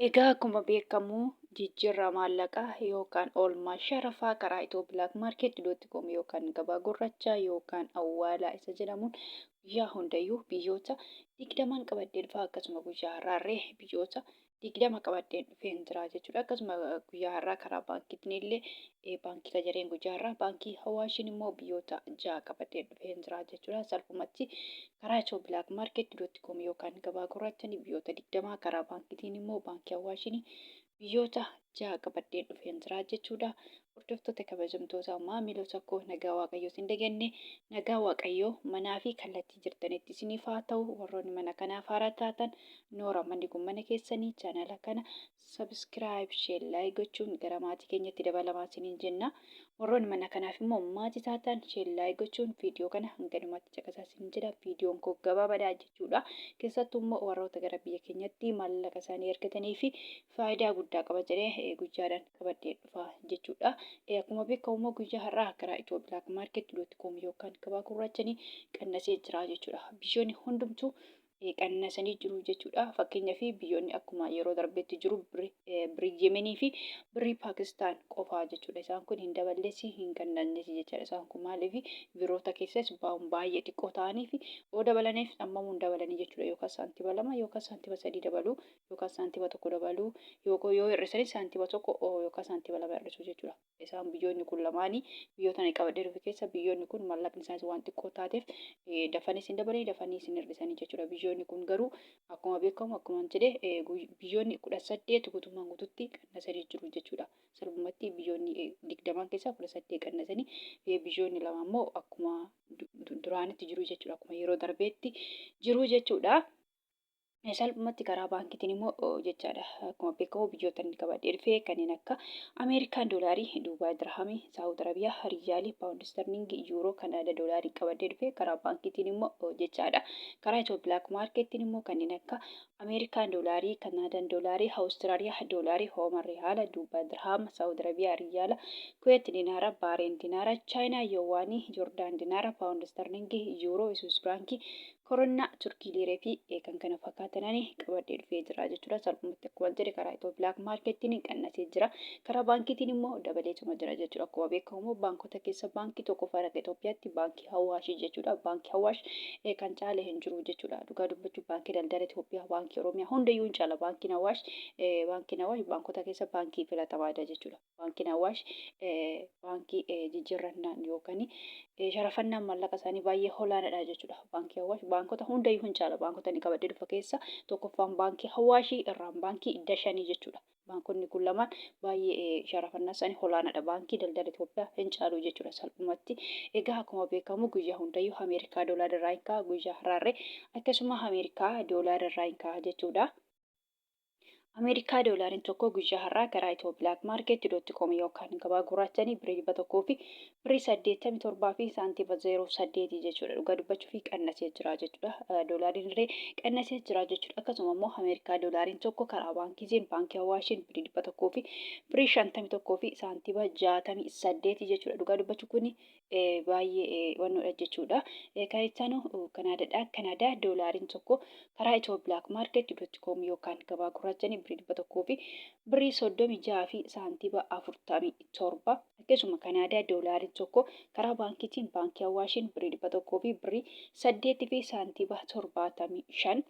Egaa akkuma beekamu jijjiirraa maallaqaa yookaan oolmaa sharafaa karaa Itiyoo Black Market dot com yookaan gabaa gurrachaa yookaan awwaalaa isa jedhamuun guyyaa hundayyuu biyyoota 20n qabadhee dhufa. Akkasuma guyyaa har'aarree biyyoota 20 qabadheen dhufeen jira jechuudha. Akkasuma guyyaa har'aa karaa baankiitiin illee baankii qajareen guyyaa har'aa baankii Hawaashiin immoo biyyoota 6 qabadheen dhufeen jira jechuudha. Salphumatti karaa Itiyoo Black Market dot com yookaan gabaa gurraachanii biyyoota 20, karaa baankiitiin immoo baankii Hawaashiin biyyoota 6 qabadheen dhufeen jira jechuudha. Hordoftoota kabajamtoota maamiloota koo, nagaa Waaqayyoo isin dagenne, nagaa Waaqayyoo manaa fi kallattii jirtanitti isiniif haa ta'u. Warroonni mana kanaaf haaraa taatan, noora, manni kun mana keessanii, chaanala kana subscribe, share, like gochuun gara maatii keenyatti dabalamaa isiniin jenna. Warroonni mana kanaaf immoo maatii taatan, share, like gochuun viidiyoo kana hanga dhumaatti caqasaa isiniin jedha. Viidiyoon koo gabaabaadha jechuudha. Keessattuu immoo warroota gara biyya keenyatti maallaqa isaanii ergatanii fi faayidaa guddaa qaba jedhee guyyaadhaan qabadhee dhufa jechuudha. Akkuma beekamu immoo guyyaa har'aa karaa Itiyoo Black Market dot com yookaan gabaa gurraachanii qannasee jira jechuudha. Biyyoonni hundumtuu qannasanii jiru jechuudha. Fakkeenyaaf biyyoonni akkuma yeroo darbeetti jiru birrii Yemenii fi birrii Paakistaan qofaa jechuudha. Isaan kun hin daballes hin qannannes jechuudha. Isaan kun maaliif biroota keessas baay'ee xiqqoo ta'anii fi yoo dabalaniif hammamuu hin dabalanii jechuudha. Yookaan saantima 2 yookaan saantima 3 dabaluu yookaan saantima 1 dabaluu, yookaan yoo hir'isanis saantima 1 yookaan saantima 2 hir'isu jechuudha. Isaan biyyoonni kun lamaanii biyyoota ani qabadhee dhufe keessa biyyoonni kun maallaqni isaaniis waan xiqqoo taateef dafanii isin dabalanii dafanii isin hir'isanii jechuudha. Biyyoonni kun garuu akkuma beekamu, akkuma jedhe, biyyoonni 18 guutummaan guututti qannasanii jiru jechuudha. Salphumatti biyyoonni 20 keessaa 18 qannasanii, biyyoonni 2 immoo akkuma duraanitti jiru jechuudha. Akkuma yeroo darbeetti jiru jechuudha. Salphumatti karaa baankiitiin immoo jechaadha. Akkuma beekamu biyyoota inni qabadhee dhufe kanneen akka Ameerikaan doolaarii, Duubaay dirhamii, Saawud Arabiyaa riiyaalii, paawundi sterlingii, yuuroo, Kanaada doolaarii qabadhee dhufe karaa baankiitiin immoo jechaadha. Karaa Itiyoo Black Marketiin immoo kanneen akka Ameerikaan doolaarii, Kanaadaan doolaarii, Awustiraaliyaa doolaarii, Hooman riyaala, Duubaay dirhaama, Saawud Arabiyaa riyaala, Kuweet dinaara, Baareen dinaara, Chaayinaa yowaanii, Jordaan dinaara, paawundi sterlingii, yuuroo, Swiss firaankii, Koronnaa, Turkii liiree fi kan kana fakkaatanani qabadhee dhufee jira jechuudha. Salphumatti akkuma jedhe karaa Itiyoo Black Marketiin qannasee jira. Karaa baankiitiin immoo dabaleetuma jira jechuudha. Akkuma beekamu immoo baankota keessa baankii tokkoffaan akka Itoophiyaatti baankii Hawaashii jechuudha. Baankii Hawaash kan caale hin jiru jechuudha. Dhugaa dubbachuu baankii daldala Itoophiyaa, baankii Oromiyaa hundayyuu hin caala baankiin Hawaash. Baankiin Hawaash baankota keessa baankii filatamaadha jechuudha. Baankiin Awaash baankii jijjiirrannaan yookaan sharafannaan maallaqa isaanii baay'ee olaanaadha jechuudha. Baankii Awaash baankota hundayyuu hin caala. Baankota inni qabadhee dhufa keessa tokkoffaan baankii Awaashii, irraan baankii Dashanii jechuudha. Baankonni kun lamaan baay'ee sharafannaa isaanii olaanaadha. Baankii daldala Itoophiyaa hin caalu jechuudha salphumatti. Egaa akkuma beekamu guyyaa hundayyuu Ameerikaa doolaara irraa hin ka'a, guyyaa har'aarree akkasuma Ameerikaa doolaara irraa hin ka'a jechuudha. Ameerikaa doolaariin tokko guyyaa har'aa karaa Itiyoo Black Market dot com yookaan gabaa gurraachanii birrii 100 fi birrii 87 fi saantima 08 jechuudha. Dhugaa dubbachuu fi qannasee jira jechuudha. Doolaariin illee qannasee jira jechuudha. Akkasuma immoo Ameerikaa doolaariin tokko karaa baankiitiin baankii Awaashiin birrii 100 fi birrii 51 fi saantima 68 jechuudha. Dhugaa dubbachuu kuni baay'ee wannoodha jechuudha. Kan itti aanu Kanaadaadha. Kanaadaa doolaariin tokko karaa Itiyoo Black Market dot com yookaan gabaa gurraachanii birrii 100 fi birrii 36 fi saantima 47. Akkasuma Kanaadaa doolaariin tokko karaa baankiitiin baankii Awaashiin birrii 100 fi birrii 8 fi saantima 75.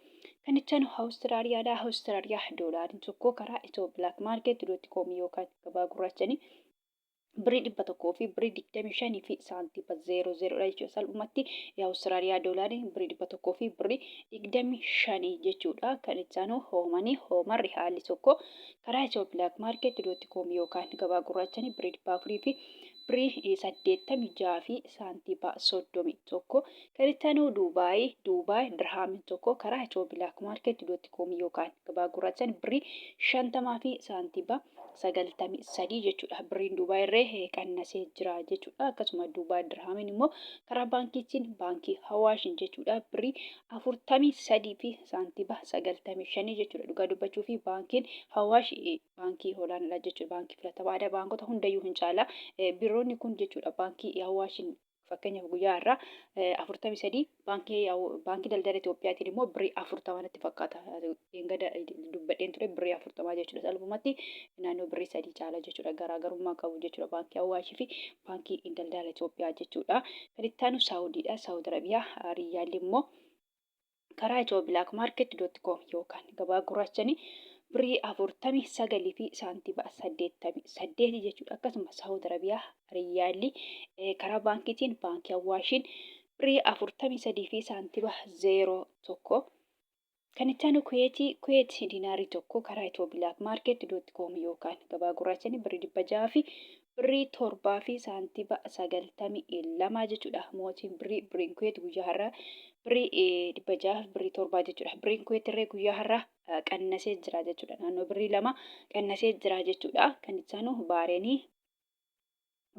Kan itti aanu Awustiraaliyaadha. Awustiraaliyaa doolaariin tokko karaa Itiyoo Black Market dot com yookaan gabaa gurraachanii birrii 100 fi birrii 25 fi saantima 00 dha jechuudha. Salphumatti Awustiraaliyaa doolaariin birrii 100 fi birrii 25 jechuudha. Kan itti aanu hoomanii hooman rihaalli tokko karaa Itiyoo Black Market dot com yookaan gabaa gurraachanii birrii 400 fi birrii 86 fi saantima 31. Kan itti aanu Duubaay, Duubaay dirhaamiin tokko karaa Itiyoo Black Market dot com yookaan gabaa gurraachan birrii 50 fi saantima 93 jechuudha. Birriin Duubaay irree qannasee jira jechuudha. Akkasuma Duubaay dirhaamiin immoo karaa baankiitiin baankii Hawaashin jechuudha. Birrii 43 fi saantima 95 jechuudha. Dhugaa dubbachuu fi baankiin Hawaash baankii olaanaadha jechuudha. Baankii filatamaadha. Baankota hundayyuu hin caala. Birroonni kun jechuudha baankii Hawaashin Fakkeenyaaf guyyaa har'aa 43 baankii daldala Itoophiyaatiin immoo birrii 40 natti fakkaata. Dheengadda dubbadheen ture birrii 40 jechuudha. Salphumatti naannoo birrii 3 caala jechuudha. Garaagarummaa qabu jechuudha baankii Awaashii fi baankii daldala Itoophiyaa jechuudha. Kan itti aanu Saawudiidha. Saawud Arabiyaa riyyaalli immoo karaa ethioblakmarket.com yookaan gabaa gurraachanii birrii 49 fi saantima 88 jechuudha. Akkasuma Saawud Arabiyaa riyyaalli karaa baankiitiin baankii Awaashiin birrii 43 fi saantima 01. Kan itti aanu Kuweetii, Kuweet dinaarii tokko karaa ethioblakmarket.com yookaan gabaa gurraachanii birrii 600 fi birrii 7 fi saantima 92 jechuudha. Mootiin birrii birriin Kuweet guyyaa har'aa birrii 600 fi birrii 7 jechuudha. Birriin Kuweet irree guyyaa har'aa qannasee jira jechuudha. Naannoo birrii 2 qannasee jira jechuudha. Kan itti aanu Baareenii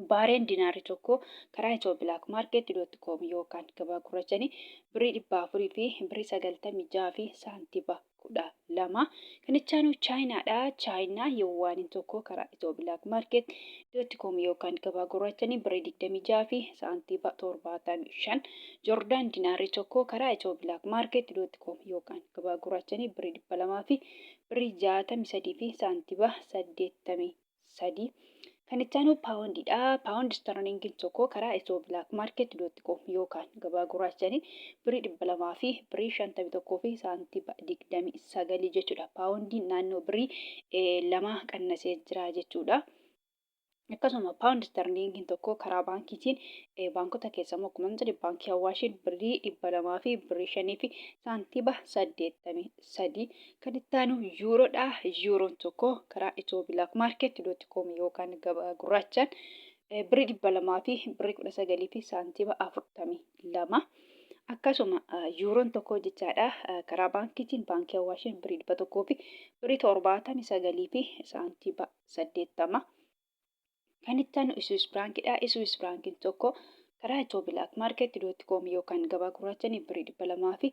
Baareen dinaarri tokko karaa ethioblakmarket.com yookaan gabaa gurrachanii birrii 400 fi birrii 96 fi saantima 12. Kan itti aanu Chaayinaadha. Chaayinaa yuwaaniin tokko karaa ethioblakmarket.com yookaan gabaa gurrachanii birrii 26 fi saantima 75. Joordaan dinaarri tokko karaa ethioblakmarket.com yookaan gabaa gurrachanii birrii 200 fi birrii 63 fi saantima 83. Kan itti aanu paawundiidha. Paawundi sterlingiin tokko karaa ethioblakmarket.com yookaan gabaa gurraachanii birrii 200 fi birrii 51 fi saantima 29 jechuudha. Paawundiin naannoo birrii 2 qannasee jira jechuudha. Akkasuma paawundi sterlingiin tokko karaa baankiitiin baankota keessa immoo akkuma jedhe baankii Awaashiin birrii 200 fi birrii 5 fi saantima 83. Kan itti aanu yuuroodha. Yuuroon tokko karaa ethioblakmarket.com yookaan gabaa gurraachaan birrii 200 fi birrii 19 fi saantima 42. Akkasuma yuuroon tokko jechaadha karaa baankiitiin baankii Awaashiin birrii 100 fi birrii 79 fi saantima 80. Kan itti aanu Swiss Frankidha. Swiss Frankiin tokko karaa ethioblakmarket.com yookaan gabaa gurraachanii birrii 200 fi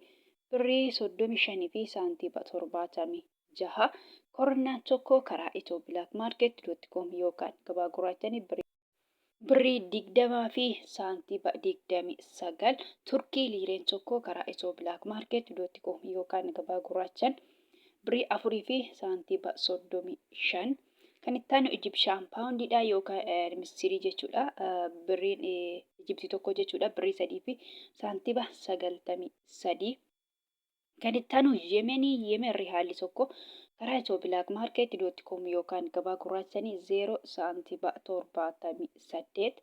birrii 35 fi saantima 76. Kornaan tokko karaa ethioblakmarket.com yookaan gabaa gurraachanii birrii 20 fi saantima 29. Turkii liireen tokko karaa ethioblakmarket.com yookaan gabaa gurraachan birrii 4 fi saantima 35. Kan itti aanu Ijibshaan paawundiidha yookaan missirii jechuudha. Birriin Ijibtii tokko jechuudha. Birrii 3 fi saantima 93. Kan itti aanu Yemenii, Yemen rihaalli tokko karaa ethioblakmarket.com yookaan gabaa gurraachanii 0 saantima 78.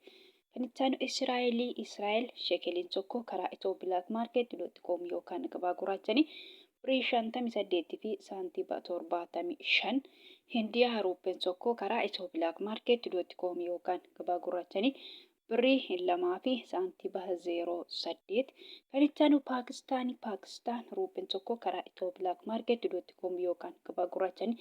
Kan itti aanu Israa'elii, Israa'el shekeliin tokko karaa ethioblakmarket.com yookaan gabaa gurraachanii birrii 58 fi saantima 75. Hindiyaa ruuppeen tokko karaa ethioblakmarket.com yookaan gabaa gurraachanii birrii 2 fi saantima 08. Kan itti aanu Paakistaanii, Paakistaan ruuppeen tokko karaa ethioblakmarket.com yookaan gabaa gurraachanii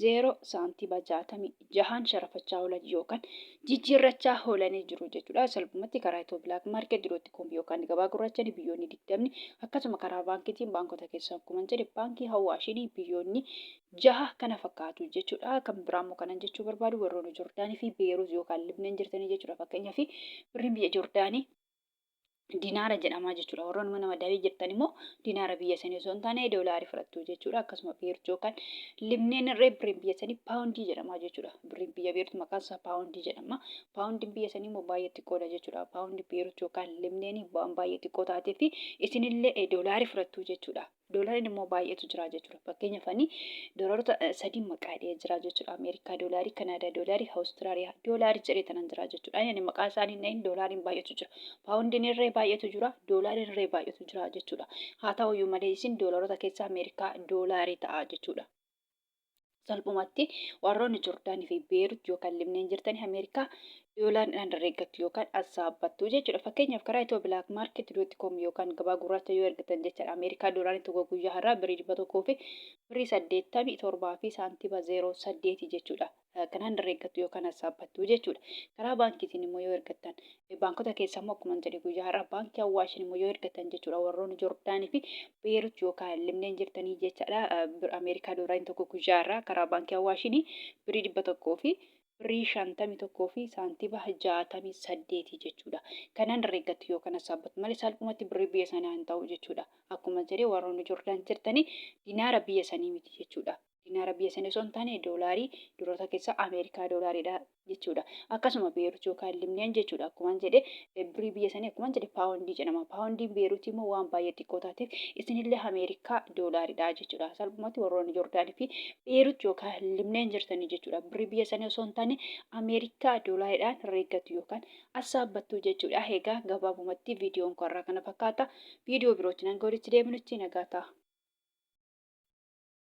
0 saantima 66 sharafachaa oolan yookaan jijjiirrachaa oolanii jiru jechuudha. Salphumatti karaa ethioblakmarket.com yookaan gabaa gurraachanii biyyoonni 20 akkasuma karaa baankiitiin baankota keessaa akkuma jedhe baankii Hawaashinii biyyoonni 6 kana fakkaatu jechuudha. Kan biraa immoo kanan jechuu barbaadu warroonni Joordaanii fi Beeruut yookaan Libneen jirtanii jechuudha. Fakkeenyaaf birriin biyya Joordaanii dinaara jedhamaa jechuudha. Warroonni mana madabii jirtan immoo dinaara biyya sanii osoo hin taane doolaarii fudhattu jechuudha. Akkasuma Beerut yookaan Libneen irree birriin biyya sanii paawundii jedhamaa jechuudha. Birriin biyya Beerut maqaan isaa paawundii jedhama. Paawundiin biyya sanii immoo baay'ee xiqqoodha jechuudha. Paawundii Beerut yookaan Libneen waan baay'ee xiqqoo taatee fi isinillee doolaarii fudhattu jechuudha. Doolariin immoo baay'eetu jira jechuudha. Fakkeenyaaf ani doolaarota sadii maqaa dhahee jira jechuudha. Ameerikaa doolaarii, Kanaadaa doolaarii, Awustiraaliyaa doolaarii jedhee tanan jira jechuudha. Ani maqaa isaanii hin dhahin doolaariin baay'eetu jira. Paawundiin irree baay'eetu jira, doolaariin irree baay'eetu jira jechuudha. Haa ta'uyyuu malee isin doolaarota keessaa Ameerikaa doolaarii ta'a jechuudha. Salphumatti warroonni Joordaanii fi Beerut yookaan Libneen jirtanii Ameerikaa doolaariidhaan herreeggattu yookaan assaabbattu jechuudha. Fakkeenyaaf karaa Itiyoo Bilaak Maarket dot com yookaan gabaa gurraacha yoo ergatan jechaadha. Ameerikaa doolaariin tokko guyyaa har'aa birrii 100 fi birrii 87 fi saantima 08 jechuudha. Kanaan herreeggattu yookaan assaabbattu jechuudha. Karaa baankiitiin immoo yoo ergattan baankota keessa immoo akkuma jedhe guyyaa har'aa baankii Awwaashin immoo yoo ergatan jechuudha. Warroonni Joordaanii fi Beerut yookaan Libneen jirtanii jechaadha. Ameerikaa doolaariin tokko guyyaa har'aa karaa baankii Awwaashinii birrii 100 fi Birrii 51 fi saantima 68 jechuudha. Kanan herreeggattu yookaan hassaabbatu malee salphumatti birrii biyya sanaa hin ta'u jechuudha. Akkuma jedhee warroonni Jordaan jirtanii dinaara biyya sanii miti jechuudha. Dinaara biyya sanii osoo hin taane doolaarii duroota keessaa Ameerikaa doolaariidha jechuudha. Akkasuma Beerut yookaan Libneen jechuudha. Akkuma jedhe birrii biyya sanii akkuma jedhe paawundii jedhama. Paawundiin Beeruutii immoo waan baay'ee xiqqoo taateef isinillee Ameerikaa doolaariidha jechuudha. Salphumatti warroonni Jordaanii fi Beerut yookaan Libneen jirtanii jechuudha. Birrii biyya sanii osoo hin taane Ameerikaa doolaariidhaan herreeggattu yookaan assaabbattu jechuudha. Egaa gabaabumatti viidiyoon koo har'aa kana fakkaata. Viidiyoo birootti nan walitti deebinutti nagaa ta'a.